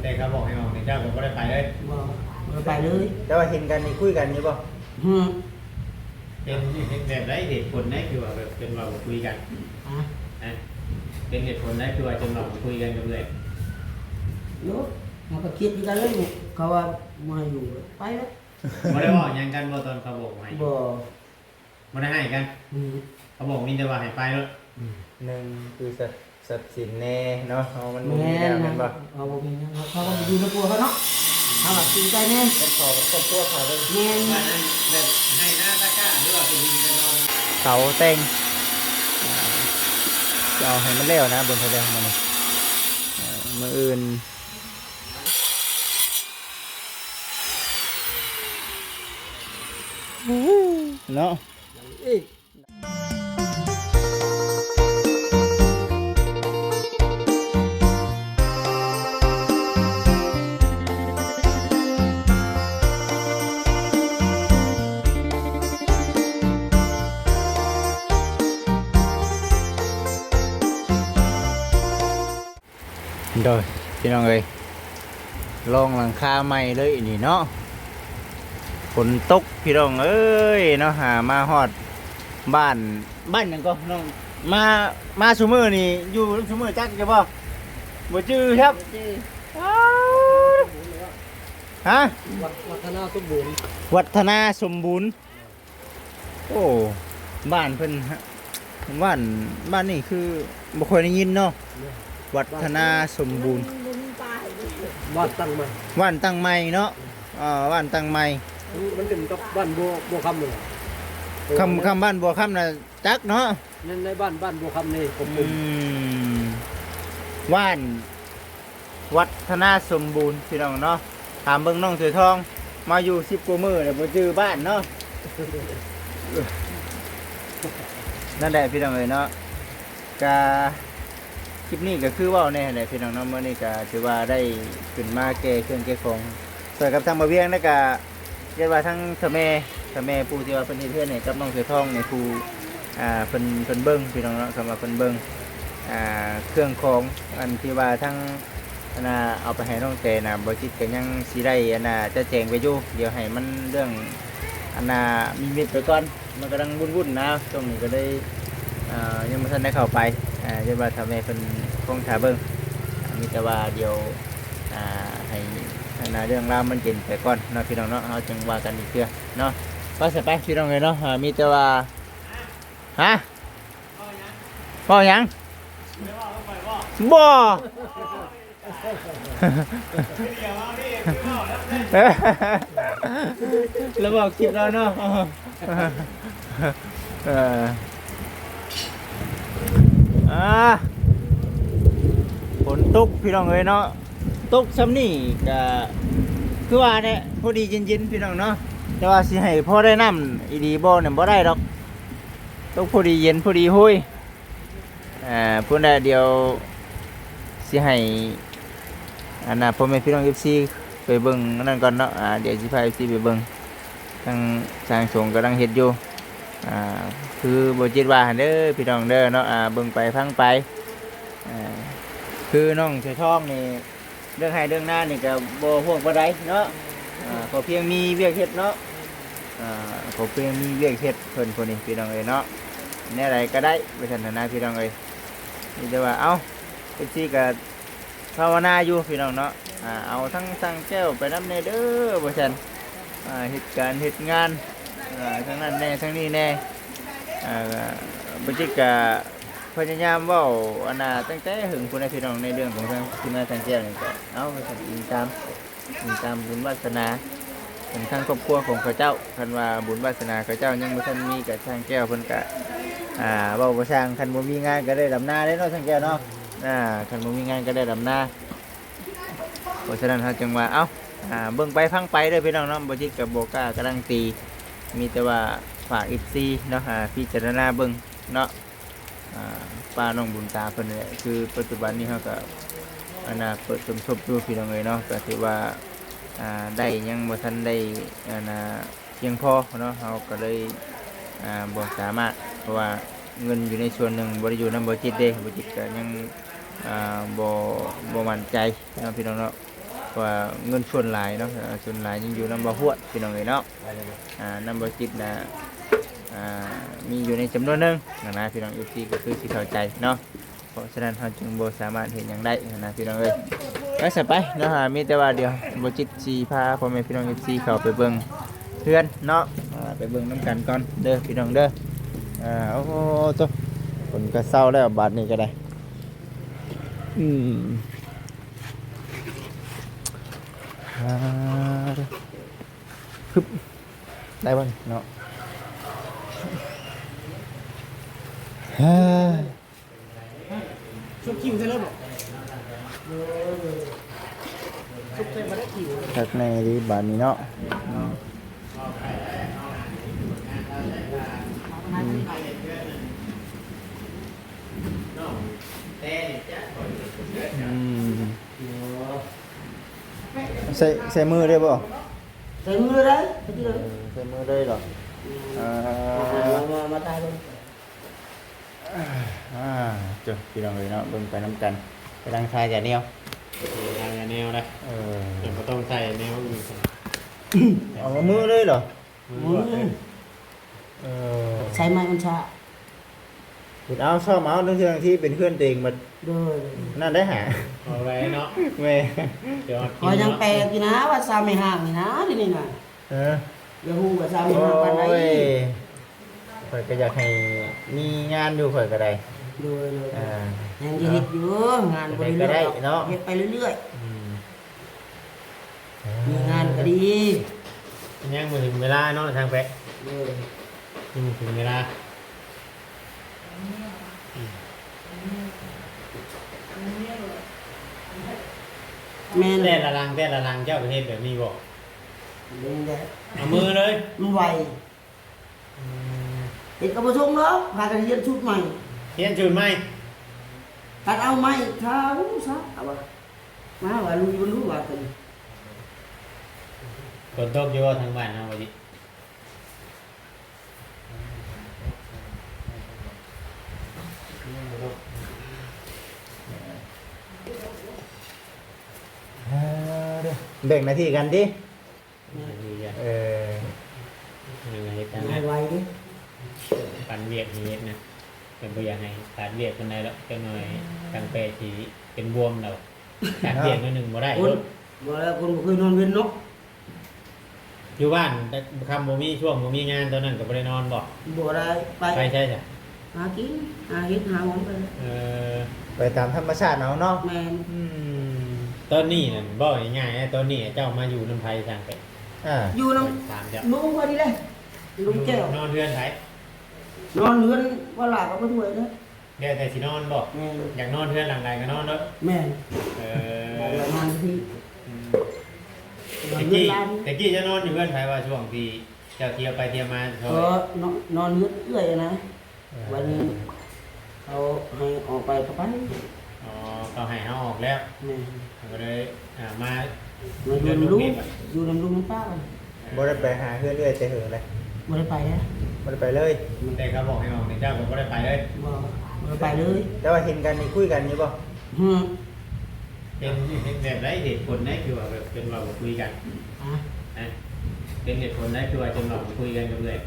ແຕ່ເຂົາບອກໃຫ້ອອກນີ້ ເຈົ້າກໍບໍ່ໄດ້ໄປເລີຍ? ບໍ່ ບໍ່ໄດ້ໄປເລີຍ. ແຕ່ວ່າເຫັນກັນນີ້ ຄຸຍກັນຢູ່ບໍ່? ຫືມ ເປັນເຫດແບບໃດ ເຫດຜົນໃດ ຄືວ່າແບບ ຈົນວ່າບໍ່ຄຸຍກັນ? ຮະ? ເປັນເຫດຜົນໃດ ຄືວ່າຈົນວ່າບໍ່ຄຸຍກັນກັບເອື້ອຍ? ໂອ້ ເຮົາກໍຄິດຄືກັນເລີຍ ເຂົາວ່າບໍ່ໃຫ້ຢູ່ ໄປເລີຍ. ບໍ່ໄດ້ເວົ້າຫຍັງກັນບໍ່ ຕອນເຂົາບອກໃຫ້? ບໍ່ ບໍ່ໄດ້ຮ້າຍກັນ? ອືມ ເຂົາບອກມີແຕ່ວ່າໃຫ້ໄປໂລດ. ອືມ ໜຶ່ງຄື ຊັບ ຊັບສິນແດ່ເນາະ ເຮົາມັນບໍ່ມີແລ້ວແມ່ນບໍ່? ເຮົາບໍ່ມີຫຍັງ ເຮົາກໍຢູ່ໃນຄົວເຮົາເນາະ ເຮົາກໍເປັນໃຈແດ່ ເປັນພໍ່ກັບຄອບຄົວເຂົາເດ້. ແມ່ນ ວ່ານັ້ນ ແບບໄຮ່ນາຕາກ້າ ຫຼືວ່າເປັນດິນເປັນດອນ ເສົາແຕ່ງ ຈະເອົາໃຫ້ມັນແລ້ວນະ ເບິ່ງໃຫ້ແລ້ວມື້ນີ້ ເອີ ມື້ອື່ນ ເນາະ. ໂດຍ ພີ່ນ້ອງເອີຍ ລອງຫຼັງຄາໃໝ່ເລີຍນີ້ເນາະ. ຝົນຕົກພີ່ນ້ອງເອີຍເນາະ ຫາມາຮອດບ້ານ ບ້ານຫຍັງກໍນ້ອງ? ມາ ມາຊຸມື້ນີ້ ຢູ່ນຳຊຸມື້ ຈັກຢູ່ບໍ່? ບໍ່ຈື່ຄັບ. ບໍ່ຈື່. ອ້າວ ຮະ? ວັດ ວັດທະນາສົມບູນ. ວັດທະນາສົມບູນ. ໂອ້ ບ້ານເພິ່ນ ບ້ານ ບ້ານນີ້ຄືບໍ່ຄ່ອຍໄດ້ຍິນເນາະ. ວັດທະນາສົມບູນ ບ້ານຕັ້ງໃໝ່ ບ້ານຕັ້ງໃໝ່ເນາະ. ເອີ ບ້ານຕັ້ງໃໝ່ ມັນຂຶ້ນກັບບ້ານບົວ ບົວຄຳນີ້. ຄຳ ຄຳບ້ານບົວຄຳນະ ຈັກເນາະ ໃນ ໃນບ້ານ ບ້ານບົວຄຳນີ້. ອືມ ບ້ານ ວັດທະນາສົມບູນ ພີ່ນ້ອງເນາະ. ຖາມເບິ່ງນ້ອງເສືອທອງ ມາຢູ່ສິບກວ່າມື້ແລ້ວ ບໍ່ຈື່ບ້ານເນາະ. ນັ້ນແຫຼະພີ່ນ້ອງເອີຍເນາະ ກະ ຄລິບນີ້ກໍຄືເວົ້າແດ່ຫັ້ນແຫຼະພີ່ນ້ອງເນາະ. ມື້ນີ້ກໍຖືວ່າໄດ້ຂຶ້ນມາແກ່ເຄື່ອງແກ່ຂອງ ຊ່ວຍກັບທາງບ່າວວຽງ ແລ້ວກໍ ເອີ້ນວ່າທາງເຖົ້າແມ່ ເຖົ້າແມ່ຜູ້ທີ່ວ່າເພິ່ນເຮັດເຮືອນໃຫ້ກັບນ້ອງເສືອທອງນີ້ ຜູ້ ອ່າ ເພິ່ນ ເພິ່ນເບິ່ງພີ່ນ້ອງເນາະ. ຄຳວ່າເພິ່ນເບິ່ງ ອ່າ ເຄື່ອງຂອງ ອັນທີ່ວ່າທາງ ອັນນ່າ ເອົາໄປໃຫ້ນ້ອງແຕນະ ບໍ່ຈິດກໍຍັງຊິໄດ້ ອັນນ່າ ຈັດແຈງໄປຢູ່. ດຽວໃຫ້ມັນເລື່ອງ ອັນນ່າ ມິດໆໄປກ່ອນ ມັນກຳລັງວຸ່ນໆນະ ຊ່ວງນີ້ກໍເລີຍ ອ່າ ຍັງບໍ່ທັນໄດ້ເຂົ້າໄປ. ອ່າ ເອີ້ນວ່າຖ້າແມ່ເພິ່ນຄົງຖ້າເບິ່ງ ມີແຕ່ວ່າດຽວ ອ່າ ໃຫ້ ອັນນ່າ ເລື່ອງລາວມັນເຢັນໄປກ່ອນເນາະ ພີ່ນ້ອງເນາະ ເຮົາຈຶ່ງວ່າກັນອີກເທື່ອເນາະ. ໄປຊະໄປ ພີ່ນ້ອງເອີຍເນາະ. ອ່າ ມີແຕ່ວ່າ ຮະ? ເວົ້າຫຍັງ? ບໍ່ ລະບອກຄລິບລາວເນາະ. ເອີ ອ່າ ຝົນຕົກພີ່ນ້ອງເອີຍເນາະ. ຕົກຊ່ຳນີ້ກະຄືວ່າແຫຼະ ພໍດີເຢັນໆ ພີ່ນ້ອງເນາະ. ແຕ່ວ່າຊິໃຫ້ພໍໄດ້ນ້ຳອີ່ຫຼີບໍ່ນີ້ ບໍ່ໄດ້ດອກ. ຕົກພໍດີເຢັນ ພໍດີໂຮຍ. ອ່າ ພຸ້ນແຫຼະ ດຽວຊິໃຫ້ ອັນນ່າ ພໍ່ແມ່ພີ່ນ້ອງເອັຟຊີໄປເບິ່ງອັນນັ້ນກ່ອນເນາະ. ອ່າ ດຽວຊິພາເອັຟຊີໄປເບິ່ງ ທາງຊ່າງສົງກຳລັງເຮັດຢູ່. ອ່າ ຄືບໍ່ຈິດວ່າຫັ້ນເດີ ພີ່ນ້ອງເດີເນາະ. ອ່າ ເບິ່ງໄປຟັງໄປ. ອ່າ ຄືນ້ອງເສືອທອງນີ້ ເລື່ອງໄຮ່ເລື່ອງນານີ້ກໍບໍ່ຫ່ວງປານໃດເນາະ. ອ່າ ຂໍພຽງມີວຽກເຮັດເນາະ. ອ່າ ຂໍພຽງມີວຽກເຮັດ ເພິ່ນຜູ້ນີ້ ພີ່ນ້ອງເອີຍເນາະ. ແນວໃດກໍໄດ້ ວ່າຊັ້ນນະ ພີ່ນ້ອງເອີຍ. ມີແຕ່ວ່າ ເອົ້າ ເອັຟຊີກໍພາວະນາຢູ່ ພີ່ນ້ອງເນາະ. ອ່າ ເອົາທັງຊ່າງແກ້ວໄປນຳແດ່ເດີ ວ່າຊັ້ນ. ອ່າ ເຮັດການເຮັດງານ ອ່າ ທັງນັ້ນແດ່ ທັງນີ້ແດ່. ອ່າ ບໍ່ຈິດກໍພະຍາຍາມເວົ້າ ອັນນ່າ ຕັ້ງແຕ່ເຫິງພຸ້ນນະ ພີ່ນ້ອງ. ໃນເລື່ອງຂອງທາງທີມງານຊ່າງແກ້ວນີ້ກໍ ເອົາ ວ່າຊັ້ນ ອີງຕາມ ເປັນຕາມບຸນວາສະໜາຂອງທາງຄອບຄົວຂອງເຂົາເຈົ້າ. ຄັນວ່າບຸນວາສະໜາເຂົາເຈົ້າຍັງບໍ່ທັນມີ ກະຊ່າງແກ້ວເພິ່ນກະ ອ່າ ເວົ້າບໍ່ຊ່າງ ຄັນບໍ່ມີງານກະໄດ້ດຳນາເດ້ເນາະ ຊ່າງແກ້ວເນາະ. ອ່າ ຄັນບໍ່ມີງານກະໄດ້ດຳນາ. ເພາະສະນັ້ນເຮົາຈຶ່ງວ່າ ເອົ້າ ອ່າ ເບິ່ງໄປຟັງໄປເດີພີ່ນ້ອງເນາະ. ບໍ່ຈິດກະບໍ່ກ້າການันตี ມີແຕ່ວ່າຝາກເອັຟຊີເນາະ ອ່າ ພິຈາລະນາເບິ່ງເນາະ. ອ່າ ປ້ານ້ອງບຸນຕາເພິ່ນນີ້ແຫຼະ ຄືປັດຈຸບັນນີ້ເຮົາກໍ ອັນນ່າ ເປີດສົມທົບຢູ່ ພີ່ນ້ອງເອີຍເນາະ. ກໍຖືວ່າ ອ່າ ໄດ້ ຍັງບໍ່ທັນໄດ້ ອັນນ່າ ພຽງພໍເນາະ ເຮົາກໍເລີຍ ອ່າ ບໍ່ສາມາດ ເພາະວ່າເງິນຢູ່ໃນສ່ວນໜຶ່ງບໍ່ໄດ້ຢູ່ນຳບໍ່ຈິດເດ້. ບໍ່ຈິດກໍຍັງ ອ່າ ບໍ່ ບໍ່ໝັ້ນໃຈເນາະ ພີ່ນ້ອງເນາະ. ວ່າເງິນສ່ວນຫຼາຍເນາະ ເອີ ສ່ວນຫຼາຍຍັງຢູ່ນຳບ່າວຮວດ ພີ່ນ້ອງເອີຍເນາະ. ອ່າ ນຳບ່າວຈິດນະ ອ່າ ມີຢູ່ໃນຈຳນວນໜຶ່ງນະ ພີ່ນ້ອງເອັຟຊີ ກໍຄືຊິເຂົ້າໃຈເນາະ. ເພາະສະນັ້ນເຮົາຈຶ່ງບໍ່ສາມາດເຮັດຫຍັງໄດ້ຫັ້ນນະ ພີ່ນ້ອງເອີຍ. ໄປຊະໄປເນາະ ມີແຕ່ວ່າດຽວບ່າວຈິດຊິພາພໍ່ແມ່ພີ່ນ້ອງເອັຟຊີເຂົ້າໄປເບິ່ງເຮືອນເນາະ ອ່າ ໄປເບິ່ງນຳກັນກ່ອນເດີພີ່ນ້ອງເດີ. ອ່າ ໂອ້ໂຕ ຝົນກໍເຊົາແລ້ວບາດນີ້ກໍໄດ້. ອືມ ອ່າ ຮຶບ ໄດ້ບໍ່ເນາະ? ຊຸບຄິ້ວໃສ່ເລີຍບໍ່? ຊຸບໃສ່ບໍ່ໄດ້ຄິ້ວ. ຄັກແນ່ເລີຍບາດນີ້ເນາະ. ອືມ ອືມ ໃສ່ ໃສ່ມືໄດ້ບໍ່? ໃສ່ມືໄດ້ ໃສ່ມືໄດ້ເນາະ. ເອີ ໃສ່ມືໄດ້ເນາະ. ອືມ ອ່າ ມາ ມາ ມາຖ່າຍເບິ່ງ. ອ່າ ເຈົ້າ ພີ່ນ້ອງເອີຍເນາະ ເບິ່ງໄປນຳກັນ ກຳລັງຖ່າຍແຕ່ແນວ ເອີ ຖ່າຍແຕ່ແນວໄດ໋. ເອີ ແຕ່ບໍ່ຕ້ອງໃສ່ແນວອື່ນ ເອົາມືເລີຍເນາະ. ມື ເອີ ໃຊ້ໄມ້ອັນຊາ ເອົາ ຊ້ອມເອົາ ທັງທີ່ເປັນເຮືອນຕົວເອງບັດ ໂດຍ ນັ້ນໄດ້ຫາ ເອົາໄວ້ເນາະ. ແມ່ນ ຂ້ອຍຍັງແປກຢູ່ນະ ວ່າຊາວແມ່ຮ້າງນີ້ນະ ດຽວນີ້ນະ. ເອີ ຢ່າຮູ້ວ່າຊາວແມ່ຮ້າງປານໃດ. ໂອ້ຍ ຂ້ອຍກໍຢາກໃຫ້ມີງານຢູ່ ຂ້ອຍກໍໄດ້. ໂດຍ ໂດຍ ອ່າ ຍັງຊິເຮັດຢູ່ ງານບໍ່ໄດ້ເລີກ ເຮັດໄປເລື້ອຍໆ. ອືມ ມີງານກໍດີ ຍັງບໍ່ເຖິງເວລາເນາະ ທາງແປະ. ໂດຍ ຍັງບໍ່ເຖິງເວລາ. ແມ່ນ ແຕ່ລະຫຼັງ ແຕ່ລະຫຼັງເຈົ້າກໍເຮັດແບບນີ້ບໍ່? ເຮັດແບບ ເອົາມືເລີຍ ມັນໄວ. ອືມ ເຮັດກໍບໍ່ຊົງດອກ ພາກັນຮຽນສູດໃໝ່ ຮຽນສູດໃໝ່ ຕັດເອົາໄມ້ ຖ້າຮູ້ຊະ ເອົາວ່າ ມາວ່າລຸຍມັນຮູ້ວ່າຕົວນີ້. ຝົນຕົກຢູ່ບໍ່ທາງບ້ານເຮົາ? ແບ່ງໜ້າທີ່ກັນຕິ. ເອີ ເຮັດຫຍັງ ໃຫ້ໄວເດ້ ປັນວຽກໃຫ້ເຮັດນະ ແຕ່ບໍ່ຢາກໃຫ້ຂາດວຽກປານໃດດອກ ຈັກໜ່ອຍທາງແປະຊິເປັນບວມແລ້ວ ຂາດວຽກໜ້ອຍໜຶ່ງບໍ່ໄດ້. ຄົນ ບໍ່ແລ້ວ ຄົນບໍ່ເຄີຍນອນເວັນເນາະ. ຢູ່ບ້ານ ແຕ່ຄ່ຳບໍ່ມີ ຊ່ວງບໍ່ມີງານ ຕອນນັ້ນກໍບໍ່ໄດ້ນອນບໍ່? ບໍ່ໄດ້ໄປ. ໄປໃສຊະ? ຫາກິນ ຫາເຫັດ ຫາຫອມໄປ. ເອີ ໄປຕາມທຳມະຊາດເຮົາເນາະ. ແມ່ນ. ອືມ ຕອນນີ້ນັ້ນ ເວົ້າງ່າຍໆ ຕອນນີ້ເຈົ້າມາຢູ່ນຳໃຜ? ຊ່າງເປັນ ອ່າ ຢູ່ນຳ ຖາມເຈົ້າ ລຸງຂ້ອຍນີ້ແຫຼະ ລຸງແກ້ວ. ນອນເຮືອນໃຜ? ນອນເຮືອນພໍ່ຫຼ້າກັບພໍ່ຖ້ວຍເດ້. ແລ້ວແຕ່ຊິນອນບໍ່? ແມ່ນ. ຢາກນອນເຮືອນຫຼັງໃດກໍນອນເນາະ. ແມ່ນ. ເອີ ນອນທີ່ ອືມ ແຕ່ກີ້ ແຕ່ກີ້ເຈົ້ານອນຢູ່ເຮືອນໃຜ ວ່າຊ່ວງທີ່ເຈົ້າທ່ຽວໄປທ່ຽວມາ? ເອີ ນອນ ນອນເຮືອນເອື້ອຍນະ. ເອີ ບັດນີ້ເຂົາໃຫ້ອອກໄປກໍໄປ. ອໍ ເຂົາໃຫ້ເຮົາອອກແລ້ວ. ແມ່ນ. ເຮົາກໍເລີຍ ອ່າ ມາ ມາຢູ່ນຳລຸງ ຢູ່ນຳລຸງນຳປ້າ. ບໍ່ໄດ້ໄປຫາເຮືອນເອື້ອຍແຕ່ເຫິງແລ້ວ. ບໍ່ໄດ້ໄປເດ້. ບໍ່ໄດ້ໄປເລີຍ. ແມ່ນ. ແຕ່ເຂົາບອກໃຫ້ອອກນີ້ ເຈົ້າກໍບໍ່ໄດ້ໄປເລີຍ. ບໍ່ ບໍ່ໄດ້ໄປເລີຍ. ແຕ່ວ່າເຫັນກັນນີ້ ຄຸຍກັນຢູ່ບໍ່? ຫື ເປັນ ເປັນແບບໃດ ເຫດຜົນໃດ ຄືວ່າແບບ ຈົນວ່າບໍ່ຄຸຍກັນ? ຮະ? ເປັນເຫດຜົນໃດ ຄືວ່າຈົນວ່າບໍ່ຄຸຍກັນກັບເອື້ອຍ?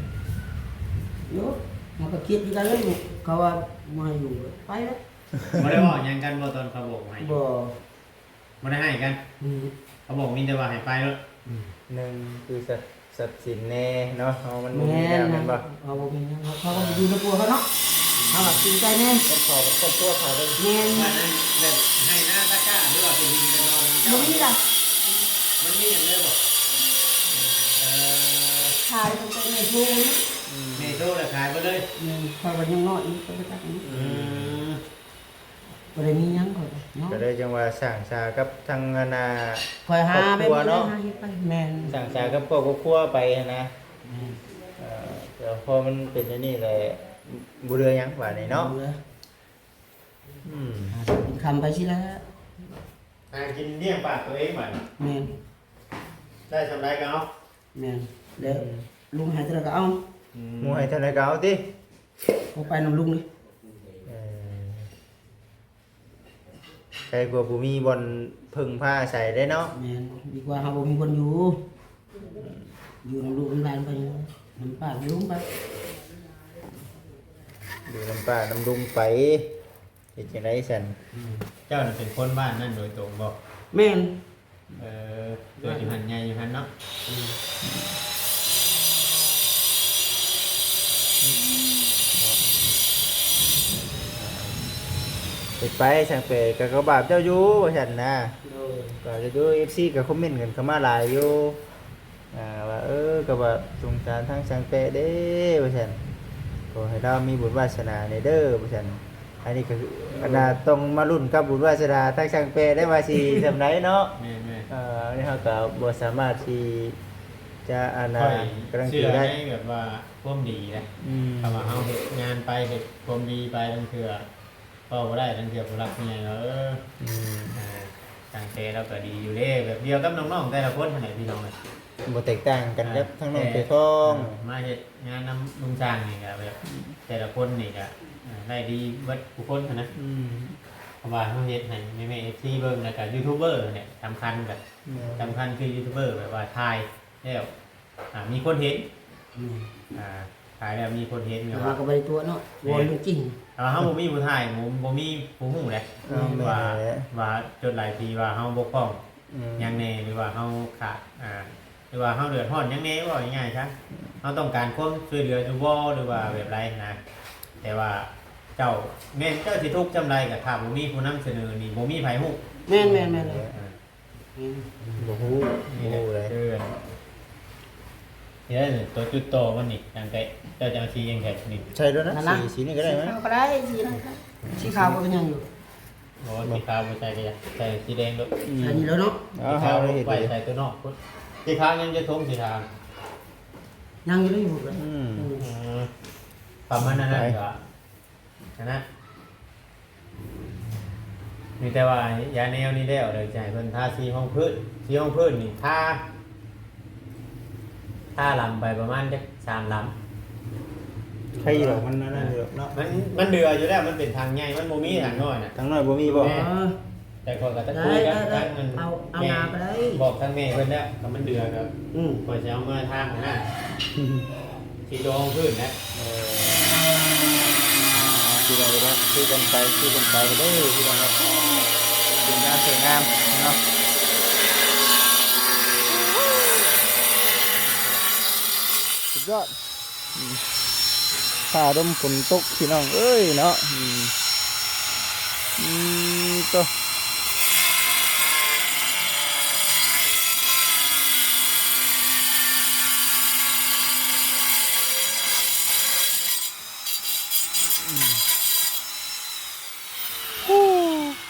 ໂອ້ ມັນກໍຄຽດຄືກັນແຫຼະ ເຂົາວ່າບໍ່ໃຫ້ຢູ່ ໄປແລ້ວ. ບໍ່ໄດ້ເວົ້າຫຍັງກັນບໍ່ ຕອນເຂົາບອກໃຫ້? ບໍ່. ບໍ່ໄດ້ໃຫ້ກັນ. ອືມ ເຂົາບອກມີແຕ່ວ່າໃຫ້ໄປໂລດ. ອືມ ໜຶ່ງຄື ຊັບສິນແນ່ເນາະ ເຮົາມັນບໍ່ມີແລ້ວແມ່ນບໍ່? ເຮົາບໍ່ມີຫຍັງ ເຮົາກໍຢູ່ໃນຄົວເຮົາເນາະ ເຮົາກໍຈິງໃຈແນ່ ຄອບຄົວ ຄອບຄົວເຂົາເດ້. ແມ່ນ. ວ່ານັ້ນ ແບບໄຮ່ນາຕາກ້າ ຫຼືວ່າເປັນດິນເປັນດອນ ບໍ່ມີລະ. ມັນມີຫຍັງເລີຍບໍ່? ເອີ ຂາຍຕັ້ງແຕ່ໃນໂທ. ອືມ ໃນໂທລະຂາຍເບິດເລີຍ. ແມ່ນ. ຂ້ອຍວ່າຍັງນ້ອຍຢູ່ ຂ້ອຍບໍ່ຈັກ. ອືມ ບໍ່ໄດ້ມີຫຍັງຂ້ອຍເນາະ ກໍເລີຍຈັ່ງວ່າສ້າງສາກັບທາງອັນນ່າ ຂ້ອຍຫາແບບນີ້ເນາະ ຫາເຮັດໄປ. ແມ່ນ. ສ້າງສາກັບຄອບກັບຄົວໄປຫັ້ນນະ. ແມ່ນ. ເອີ ແຕ່ພໍມັນເປັນແນວນີ້ແຫຼະ ບໍ່ເຫຼືອຫຍັງບາດນີ້ເນາະ. ບໍ່ເຫຼືອ. ອືມ ຫາກິນຄ່ຳໄປຊີ້ແຫຼະ ຫາກິນລ້ຽງປາກຕົວເອງບາດນີ້. ແມ່ນ. ໄດ້ສ່ຳໃດກໍເອົາ. ແມ່ນ. ແລ້ວ ອືມ ລຸງໃຫ້ເທົ່າໃດກໍເອົາ. ອືມ ໝູ່ໃຫ້ເທົ່າໃດກໍເອົາຕິ. ບໍ່ໄປນຳລຸງເລີຍ. ເອີ ໄກກວ່າບໍ່ມີບ່ອນເພິ່ງພາອາໄສເດ້ເນາະ. ແມ່ນ ດີກວ່າເຮົາບໍ່ມີບ່ອນຢູ່ ຢູ່ນຳລູກນຳຫຼານໄປ ນຳປ້ານຳລຸງໄປ ຢູ່ນຳປ້ານຳລຸງໄປ ເຮັດຈັ່ງໃດຊັ້ນ? ອືມ ເຈົ້ານັ້ນເປັນຄົນບ້ານນັ້ນໂດຍຕົງບໍ່? ແມ່ນ. ເອີ ເກີດຢູ່ຫັ້ນ ໃຫຍ່ຢູ່ຫັ້ນເນາະ. ອືມ ເຮັດໄປຊ່າງແປ ກະ ກະບາບເຈົ້າຢູ່ວ່າຊັ້ນນະ. ໂດຍ ກະຢູ່ ເອັຟຊີ ກະຄອມເມັນກັນເຂົ້າມາຫຼາຍຢູ່ ອ່າ ວ່າ ເອີ ກະວ່າສົງສານທາງຊ່າງແປເດ້ວ່າຊັ້ນ ຂໍໃຫ້ລາວມີບຸນວາສະໜາແດ່ເດີວ່າຊັ້ນ. ອັນນີ້ກະຄື ໂດຍ ອັນນ່າ ຕ້ອງມາລຸ້ນກັບບຸນວາສະໜາທາງຊ່າງແປໄດ້ວ່າຊິສ່ຳໃດເນາະ. ແມ່ນໆ ເອີ ອັນນີ້ເຮົາກະບໍ່ສາມາດທີ່ຈະ ອັນນ່າ ກາຣັນຕີໄດ້ ຂ້ອຍເຊື່ອໃນແບບວ່າຄວາມດີນະ. ອືມ ຖ້າວ່າເຮົາເຮັດງານໄປ ເຮັດຄວາມດີໄປ ລາງເທື່ອເວົ້າບໍ່ໄດ້ ລາງເທື່ອຜູ້ຫຼັກຜູ້ໃຫຍ່ວ່າ ເອີ ອືມ ອ່າ ຊ່າງແປລາວກະດີຢູ່ເດ້ ແບບດຽວກັບນ້ອງໆແຕ່ລະຄົນຫັ້ນແຫຼະ ພີ່ນ້ອງເອີຍ. ບໍ່ແຕກຕ່າງກັນກັບ ອ່າ ທາງນ້ອງ ແຕ່ ເສືອທອງ ອ່າ ມາເຮັດງານນຳລຸງຊ່າງນີ້ກະແບບ ອືມ ແຕ່ລະຄົນນີ້ກະ ອ່າ ໄດ້ດີເບິດທຸກຄົນຫັ້ນນະ. ອືມ ເພາະວ່າເຮົາເຮັດໃຫ້ແມ່ໆ ເອັຟຊີ ເບິ່ງ ແລ້ວກະຢູທູບເບີຫັ້ນແຫຼະສຳຄັນ ກະ ແມ່ນ ສຳຄັນຄືຢູທູບເບີ ແບບວ່າຖ່າຍແລ້ວ ອ່າ ມີຄົນເຫັນ. ອືມ ອ່າ ຖ່າຍແລ້ວມີຄົນເຫັນ ແບບວ່າ ເຮົາກະບໍ່ໄດ້ຕົວະເນາະ ແມ່ນ ເວົ້າເລື່ອງຈິງ. ຖ້າວ່າເຮົາບໍ່ມີຜູ້ຖ່າຍ ບໍ່ ບໍ່ມີຜູ້ຮູ້ແຫຼະ ເອີ ວ່າ ວ່າຈົດຫຼາຍທີ່ວ່າເຮົາບົກຜ່ອງ ອືມ ຫຍັງແດ່ ຫຼືວ່າເຮົາຂາດ ອ່າ ຫຼືວ່າເຮົາເດືອດຮ້ອນຫຍັງແດ່ ເວົ້າງ່າຍໆຊະ ເຮົາຕ້ອງການຄວາມຊ່ວຍເຫຼືອຢູ່ບໍ່ ຫຼືວ່າແບບໃດນະ. ແຕ່ວ່າເຈົ້າ ແມ່ນເຈົ້າຊິທຸກສ່ຳໃດ ກະຖ້າບໍ່ມີຜູ້ນຳສະເໜີນີ້ ບໍ່ມີໃຜຮູ້. ແມ່ນໆໆ ເອີ ອືມ ບໍ່ຮູ້ ນີ້ແຫຼະ ບໍ່ຮູ້ເລີຍ ຄື ເອີ ໂຕຈຸດຕໍ່ມັນນີ້ ຕັ້ງແຕ່ເຈົ້າຈະເອົາສີຫຍັງແທ້ນີ້ ໃສ່ໂລດນະ ນັ້ນນະ ສີ ສີນີ້ກະໄດ້ ສີ ມະ ຂາວກະໄດ້ ສີນັ້ນກະ ສີຂາວກະເປັນຫຍັງຢູ່. ໂອ້ ສີຂາວບໍ່ໃສ່ກະໄດ້ ໃສ່ສີແດງໂລດ. ອືມ ໃສ່ນີ້ແລ້ວເນາະ ເອົາ ເອົາເຮັດ ໄວ້ໃສ່ໂຕນອກພຸ້ນ ສີຂາວຍັງຈະຖົງ ສີຂາວຍັງຢູ່ໃນຫູກະ. ອືມ ອືມ ປະມານນັ້ນກະ ຫັ້ນນະ ມີແຕ່ວ່າຢາແນວນີ້ແລ້ວ ດຽວຈະໃຫ້ເພິ່ນທາສີຮອງພື້ນ ສີຮອງພື້ນນີ້ທາ ທາລຳໄປປະມານຈັກສາມລຳ ໃຄດອກ ມັນອັນນັ້ນຢູ່ດອກເນາະ. ມັນ ມັນເຫຼືອຢູ່ແລ້ວ ມັນເປັນຖັງໃຫຍ່ ມັນບໍ່ມີຖັງນ້ອຍນະ ຖັງນ້ອຍບໍ່ມີບໍ່? ແມ່ນ ເອີ ແຕ່ຂ້ອຍກະຕະຄຸຍກັບ ໄດ້ ທາງນັ້ນ ເອົາ ເອົາ ແມ່ ໜ້າກະໄດ້ ບອກທາງແມ່ເພິ່ນແລ້ວ ຄັນມັນເດືອກະ ອືມ ຂ້ອຍຊິເອົາມາທາງຫັ້ນນະ ຊິລອງພື້ນແຫຼະ. ເອີ ຊິໄດ້ລະ ຄືກັນໄປ ຄືກັນໄປເດີ ພີ່ນ້ອງເອີຍ ເປັນງານສວຍງາມເນາະ ສຸດຍອດ. ອືມ ຟ້າລົມຝົນຕົກ ພີ່ນ້ອງເອີຍເນາະ. ອືມ ອືມ ໂຕ ອືມ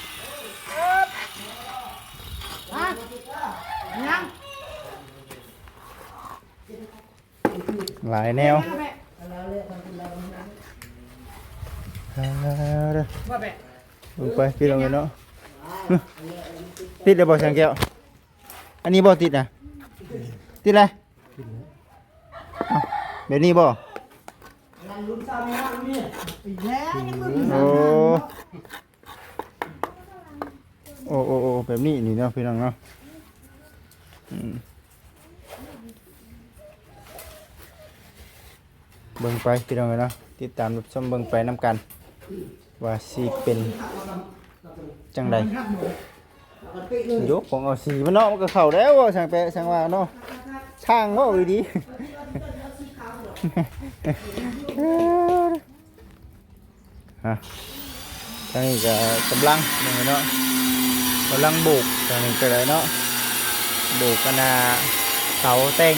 ຫຍັງ? ຫຼາຍແນວ ເອົາເດີ ວ່າແບບ ເບິ່ງໄປພີ່ນ້ອງເອີຍເນາະ. ຕິດແລ້ວບໍ່ ຊ່າງແກ້ວ? ອັນນີ້ບໍ່ຕິດນະ? ຕິດແລ້ວ ເອົ້າ ແບບນີ້ບໍ່? ໂອ້ ໂອ້ ໂອ້ ໂອ້ ແບບນີ້ນີ້ເນາະ ພີ່ນ້ອງເນາະ. ອືມ ເບິ່ງໄປພີ່ນ້ອງເອີຍເນາະ ຕິດຕາມຮັບຊົມເບິ່ງໄປນຳກັນ ວ່າຊິເປັນຈັ່ງໃດ. ໂຍກຂອງເອົາສີມັນເນາະ ມັນກະເຂົ້າແລ້ວ ຊ່າງແປະຊ່າງວ່າເນາະ ຊ່າງເວົ້າອີ່ຫຼີ. ຮະ ທາງນີ້ກະກຳລັງເນາະ ກຳລັງໂບກ ທາງນີ້ກະໄດ້ເນາະ ໂບກອັນນ່າເສົາແຕ່ງ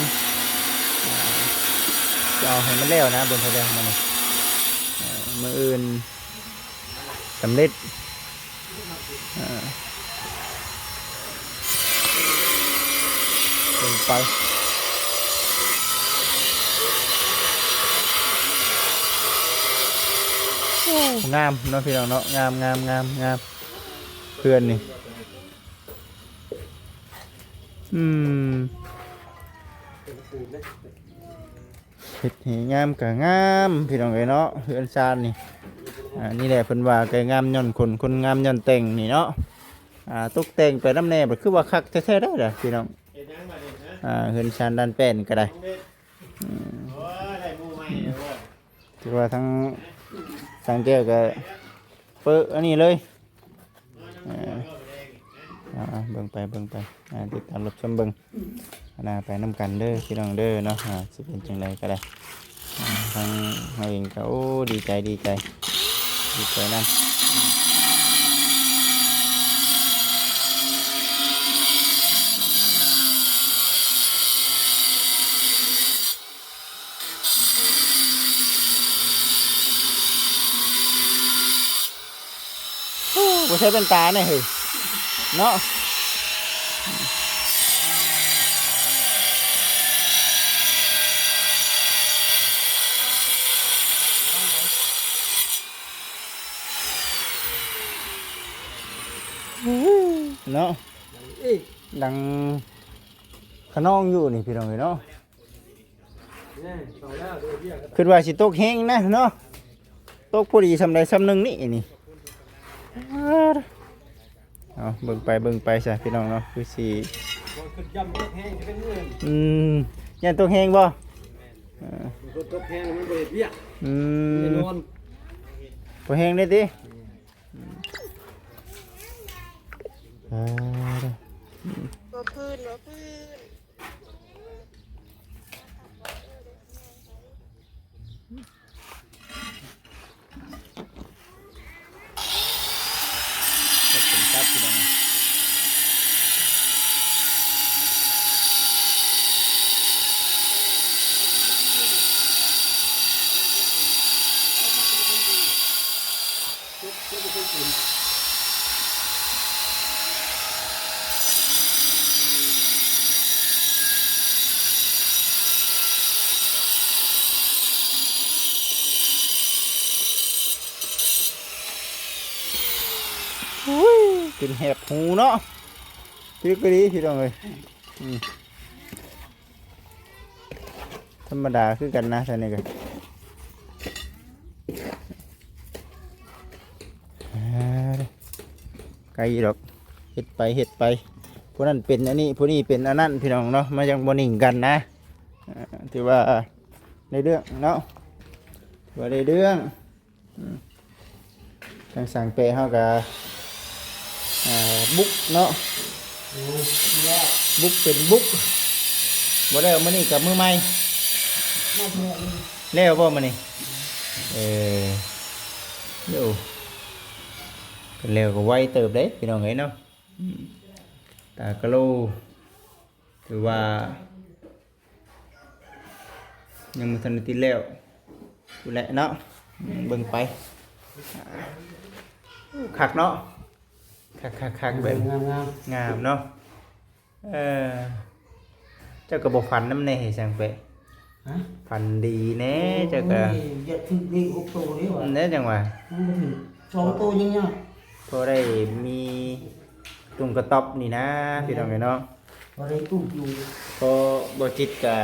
ຈະເອົາໃຫ້ມັນແລ້ວນະ ເບິ່ງເທົ່າໃດມື້ນີ້ ມື້ອື່ນສຳເລັດ. ເອີ ລົງໄປ ໂອ້ ງາມເນາະ ພີ່ນ້ອງເນາະ ງາມ ງາມ ງາມ ງາມ ເຮືອນນີ້ ອືມ ເຮັດໃຫ້ງາມກະງາມ ພີ່ນ້ອງເອີຍເນາະ ເຮືອນຊານນີ້. ອ່າ ນີ້ແຫຼະເພິ່ນວ່າໄກ່ງາມຍ້ອນຂົນ ຄົນງາມຍ້ອນແຕ່ງນີ້ເນາະ. ອ່າ ຕົກແຕ່ງໄປນຳແດ່ ບັດຄືວ່າຄັກແທ້ໆໄດ໋ລະພີ່ນ້ອງ. ເຮັດຫຍັງບັດນີ້ຮະ? ອ່າ ເຮືອນຊານດ້ານແປ້ນກໍໄດ້. ອືມ ໂອ້ຍ ໄດ້ໝູ່ໃໝ່ແລ້ວເວີ້ຍ. ຖືວ່າທາງຊ່າງແກ້ວກໍເປີະອັນນີ້ເລີຍ. ເອີ ອ່າ ເບິ່ງໄປ ເບິ່ງໄປ ອ່າ ຕິດຕາມຮັບຊົມເບິ່ງໜ້າໄປນຳກັນເດີພີ່ນ້ອງເດີເນາະ. ອ່າ ຊິເປັນຈັ່ງໃດກໍໄດ້ ອ່າ ທາງເຮົາເອງກໍ ໂອ້ ດີໃຈ ດີໃຈ ດີໃຈນຳ. ໂອ້ ບໍ່ໃສ່ແວ່ນຕາແນ່ເຮີ້ຍ ເນາະ. ເນາະ ດັງຂະນອງຢູ່ນີ້ພີ່ນ້ອງເອີຍເນາະ. ຄິດວ່າຊິຕົກແຮງນະເນາະ ຕົກພໍດີຊ່ຳໃດຊ່ຳໜຶ່ງນີ້ນີ້. ເອົາ ເບິ່ງໄປເບິ່ງໄປຊະພີ່ນ້ອງເນາະ ຄືຊິ ບໍ່ຄິດຢ້ານຕົກແຮງຊິເປັນເງິນ ອືມ ຢ້ານຕົກແຮງບໍ່? ແມ່ນ ເອີ ຕົກແຮງມັນບໍ່ເຮັດວຽກ ອືມ ແນ່ນອນ ບໍ່ແຮງເດ້ຕິ. ອ່າ ບໍ່ພື້ນ ບໍ່ພື້ນ. ໂອ້ຍ ຈົນແຫບຫູເນາະ ຖືກອີ່ຫຼີພີ່ນ້ອງເອີຍ. ອືມ ທຳມະດາຄືກັນນະ ຊະນີ້ກໍ ອ່າ ໄກດອກ ເຮັດໄປເຮັດໄປ ຜູ້ນັ້ນເປັນອັນນີ້ ຜູ້ນີ້ເປັນອັນນັ້ນ ພີ່ນ້ອງເນາະ ມັນຍັງບໍ່ນິ່ງກັນນະ. ອ່າ ຖືວ່າໄດ້ເລື່ອງເນາະ ຖືວ່າໄດ້ເລື່ອງ. ອືມ ທາງຊ່າງແປະເຮົາກໍ ອ່າ ບຸກເນາະ ບຸກເປັນບຸກ ບໍ່ແລ້ວມື້ນີ້ກໍມື້ໃໝ່ ແລ້ວບໍ່ມື້ນີ້? ເອີ ໂອ້ ຄັນແລ້ວກໍໄວເຕີບເດ້ພີ່ນ້ອງເອີຍເນາະ. ອືມ ຕາກະໂລ ຖືວ່າ ຍັງບໍ່ທັນໄດ້ຕິດແລ້ວພຸ້ນແຫຼະເນາະ ເບິ່ງໄປ. ຄັກເນາະ ຄັກໆໆ ແບບງາມໆ ງາມເນາະ. ເອີ ເຈົ້າກໍບໍ່ຝັນນຳແດ່ ຊ່າງແປະ? ຮະ? ຝັນດີແດ່ ໂອ້ຍ ເຈົ້າກໍ ຢາກຖືກເລກຫົກໂຕເດ້ຫວາ ແນ່ຈັ່ງຫວາ ຍັງບໍ່ຖືກສອງໂຕຍັງຍາກ ພໍໄດ້ມີຕຸງກະຕ໊ອບນີ້ນາ ພີ່ນ້ອງເອີຍເນາະ. ບໍ່ໄດ້ຕູກຢູ່ ເພາະບໍ່ຈິດກະ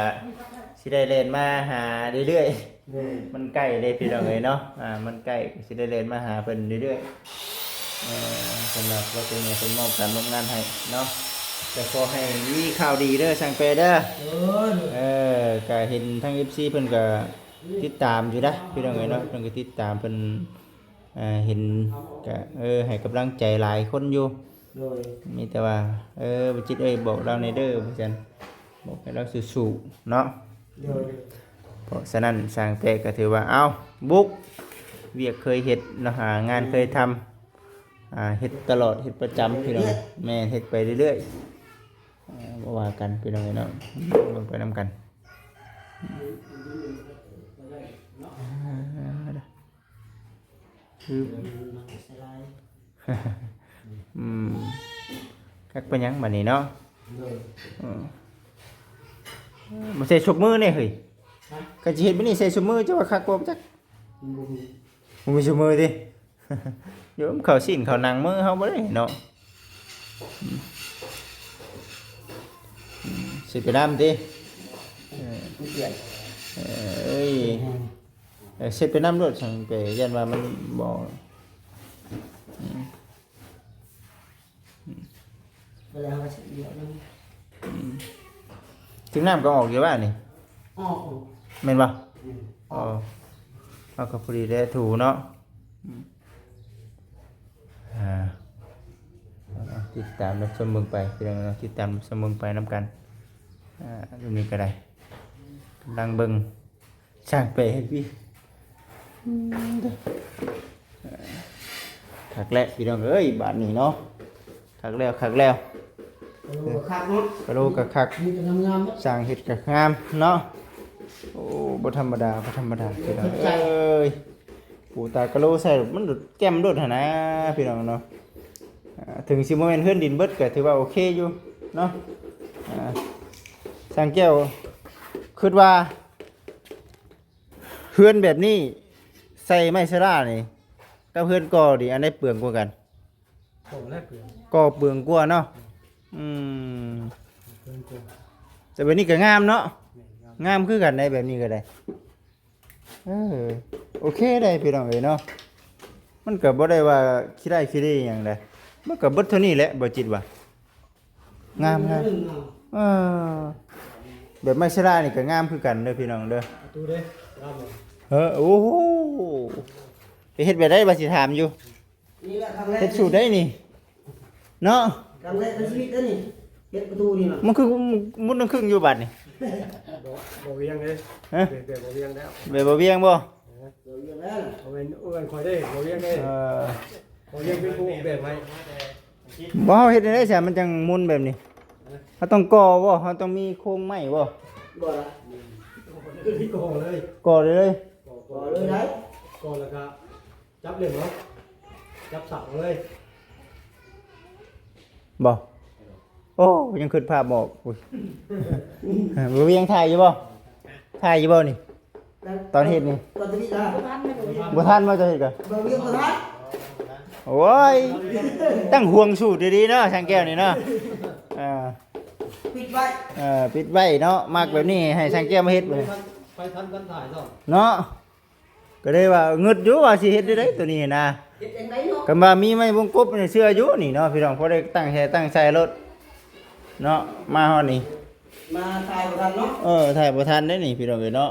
ຊິໄດ້ແລ່ນມາຫາເລື້ອຍໆ ແມ່ນ ມັນໃກ້ເດ້ພີ່ນ້ອງເອີຍເນາະ ອ່າ ມັນໃກ້ ກະຊິໄດ້ແລ່ນມາຫາເພິ່ນເລື້ອຍໆ. ເອີ ສຳລັບວ່າເປັນຫຍັງເພິ່ນມອບການມອບງານໃຫ້ເນາະ ກະຂໍໃຫ້ມີຂ່າວດີເດີຊ່າງແປະເດີ. ໂດຍ ເອີ ກະເຫັນທາງເອັຟຊີເພິ່ນກະຕິດຕາມຢູ່ນະພີ່ນ້ອງເອີຍເນາະ ເພິ່ນກະຕິດຕາມ ເພິ່ນ ເອີ ເຫັນກະ ເອີ ໃຫ້ກຳລັງໃຈຫຼາຍຄົນຢູ່. ໂດຍ ມີແຕ່ວ່າ ເອີ ບໍ່ຈິດເອີຍ ບອກລາວແດ່ເດີ ວ່າຊັ້ນ ບອກໃຫ້ລາວສູ້ໆເນາະ. ໂດຍ ເພາະສະນັ້ນຊ່າງແປະກໍຖືວ່າ ເອົ້າ ບຸກ ວຽກເຄີຍເຮັດເນາະ ຫາງານເຄີຍທຳ ອ່າ ເຮັດຕະຫຼອດ ເຮັດປະຈຳພີ່ນ້ອງ. ແມ່ນ ເຮັດໄປເລື້ອຍໆ ເອີ ບໍ່ວ່າກັນພີ່ນ້ອງເອີຍເນາະ ເບິ່ງໄປນຳກັນ. ອືມ ຄັກປານຫຍັງບາດນີ້ເນາະ. ໂດຍ ອືມ ບໍ່ໃສ່ຊຸບມືແນ່ເຮີ້ຍ. ຮະ? ຄັນຊິເຮັດແບບນີ້ໃສ່ຊຸບມື ເຈົ້າວ່າຄັກບໍ່ຈັກ? ມັນບໍ່ມີ ບໍ່ມີຊຸບມືຕິ? ໂຍມ ເຂົ້າຊີ້ນເຂົ້າໜັງມືເຮົາບໍ່ໄດ້ເນາະ. ອືມ ອືມ ຊິໄປນຳຕິ? ເອີ ມັນເປື້ອນ ເອີຍ ອືມ ເອີ ເຊັດໄປນຳໂລດ ຈັ່ງໄປ ຢ້ານວ່າມັນບໍ່ ອືມ ອືມ ແລ້ວເຮົາກໍຊິເດຍວນຳ ອືມ ຊິງນ້ຳກໍອອກຢູ່ວ່ານີ້ ອອກ ແມ່ນບໍ່? ອືມ ອໍ ເຮົາກໍພໍດີໄດ້ຖູເນາະ ອືມ ອ່າ ຕິດຕາມຮັບຊົມເບິ່ງໄປ ພີ່ນ້ອງເນາະ ຕິດຕາມຮັບຊົມເບິ່ງໄປນຳກັນ ອ່າ ຢູ່ນີ້ກໍໄດ້ ກຳລັງເບິ່ງ ຊ່າງແປເຮັດວຽກ ອືມ ຄັກແລ້ວພີ່ນ້ອງເອີຍ ບາດນີ້ເນາະ ຄັກແລ້ວ ຄັກແລ້ວ ກະໂຫຼກະຄັກເນາະ ກະໂຫຼກະຄັກ ມີແຕ່ງາມໆ ຊ່າງເຮັດກະງາມເນາະ ໂອ້ ບໍ່ທຳມະດາ ບໍ່ທຳມະດາ ພີ່ນ້ອງເອີຍ ປູຕາກະໂຫຼໃສ່ ມັນແຈ່ມໂລດຫັ້ນນະ ພີ່ນ້ອງເນາະ ອ່າ ເຖິງຊິບໍ່ແມ່ນເຮືອນດິນເບິດ ກໍຖືວ່າໂອເຄຢູ່ເນາະ ອ່າ ຊ່າງແກ້ວຄິດວ່າ ເຮືອນແບບນີ້ໃສ່ໄມ້ເຊື້ອລານີ້ ກັບເຮືອນກໍ່ນີ້ ອັນໃດເປືອງກວ່າກັນ? ກໍ່ແລ້ວເປືອງ ກໍ່ເປືອງກວ່າເນາະ ອືມ ເປືອງກວ່າ ແຕ່ແບບນີ້ກໍງາມເນາະ ແມ່ນ ງາມ ງາມຄືກັນໄດ໋ ແບບນີ້ກໍໄດ້ ເອີ ໂອເຄໄດ໋ພີ່ນ້ອງເອີຍເນາະ ມັນກໍບໍ່ໄດ້ວ່າຂີ້ຮ້າຍຂີ້ເລຫຍັງໃດ໋ ມັນກໍເບິດເທົ່ານີ້ແຫຼະ ບໍ່ຈິດວ່າ ງາມ ງາມ ເອີ ແບບໄມ້ເຊື້ອລານີ້ກໍງາມຄືກັນເດີພີ່ນ້ອງເດີ ປະຕູເດ້ ງາມບໍ່? ເອີ ໂອ້ໂຫ ໄປເຮັດແບບໃດວ່າຊິຖາມຢູ່ ນີ້ແຫຼະຄັ້ງແລກ ເຮັດສູດໃດນີ້ເນາະ ຄັ້ງແລກໃນຊີວິດເດ້ນີ້ ເຮັດປະຕູນີ້ນະ ມັນຄືມຸດນ້ຳຄຶ້ງຢູ່ບາດນີ້ ບໍ່ ບໍ່ວຽງເດ້ ຮະ ແບບ ແບບບໍ່ວຽງແລ້ວ ແບບບໍ່ວຽງບໍ່? ເອີ ບໍ່ວຽງແລ້ວ ເອົາເປັນ ເອີ້ນຂ້ອຍເດ້ ບໍ່ວຽງເດ້ ເອີ ບໍ່ວຽງເປັນຜູ້ອອກແບບໃຫ້ ບໍ່ ເຮົາເຮັດຈັ່ງໃດຊະ ມັນຈັ່ງມົນແບບນີ້ ເຮົາຕ້ອງກໍ່ບໍ່? ເຮົາຕ້ອງມີໂຄງໄມ້ບໍ່? ບໍ່ລະ ກໍ່ເລີຍ ກໍ່ເລີຍ ກໍ່ເລີຍໄດ໋ ກໍ່ແລ້ວກໍຈັບເຫຼັ້ມເອົາ ຈັບສັບເອົາເລີຍ ບໍ່? ໂອ້ ຍັງຄິດພາບບໍ່ອອກ ອຸ້ຍ ບໍ່ວຽງ ຖ່າຍຢູ່ບໍ່? ຖ່າຍຢູ່ບໍ່ນີ້? ຕອນເຮັດນີ້ ຕອນເຮັດນະ ບໍ່ທັນບໍ່ ເຈົ້າເຮັດກະ ບໍ່ວຽງ ບໍ່ທັນ ໂອ້ຍ ຕັ້ງຫ່ວງສູດດີໆເນາະ ຊ່າງແກ້ວນີ້ເນາະ ເອີ ປິດໄວ້ ເອີ ປິດໄວ້ເນາະ ມັກແບບນີ້ໃຫ້ຊ່າງແກ້ວມາເຮັດ ໄປທັນກັນຖ່າຍເນາະ ເນາະ ກໍເລີຍວ່າງຶດຢູ່ວ່າຊິເຮັດໄດ້ໃດ໋ໂຕນີ້ນະ ເຮັດຈັ່ງໃດເນາະ ຄັນວ່າມີໄມ້ວົງກົບນີ້ເຊື່ອຢູ່ນີ້ເນາະ ພີ່ນ້ອງ ພໍໄດ້ຕັ້ງແທ້ຕັ້ງໃສ່ໂລດເນາະ ມາຮອດນີ້ ມາຖ່າຍບໍ່ທັນເນາະ ເອີ ຖ່າຍບໍ່ທັນເດ້ນີ້ ພີ່ນ້ອງເອີຍເນາະ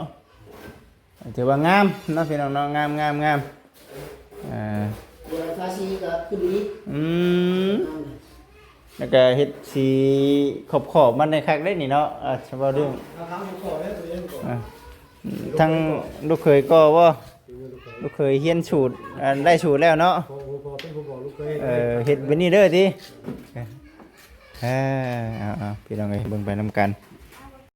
ຖືວ່າງາມເນາະ ພີ່ນ້ອງເນາະ ງາມ ງາມ ງາມ ອ່າ ດຽວທາສີກໍຂຶ້ນອີກ ອືມ ແລ້ວກໍເຮັດສີຂອບໆມັນໃຫ້ຄັກເດ້ນີ້ເນາະ ອ່າ ສະເພາະເລື່ອງ ເອົາທາງຂອບເດ້ ຕົວເອງກໍ ອ່າ ທາງລູກເຂີຍກໍບໍ່ ລູກເຂີຍຮຽນສູດ ອ່າ ໄດ້ສູດແລ້ວເນາະ ພໍ່ ພໍ່ເປັນຜູ້ບອກລູກເຂີຍ ເອີ ເຮັດແບບນີ້ເດີຕິ ເອີ ເອົາ ເອົາ ພີ່ນ້ອງເອີຍ ເບິ່ງໄປນຳກັນ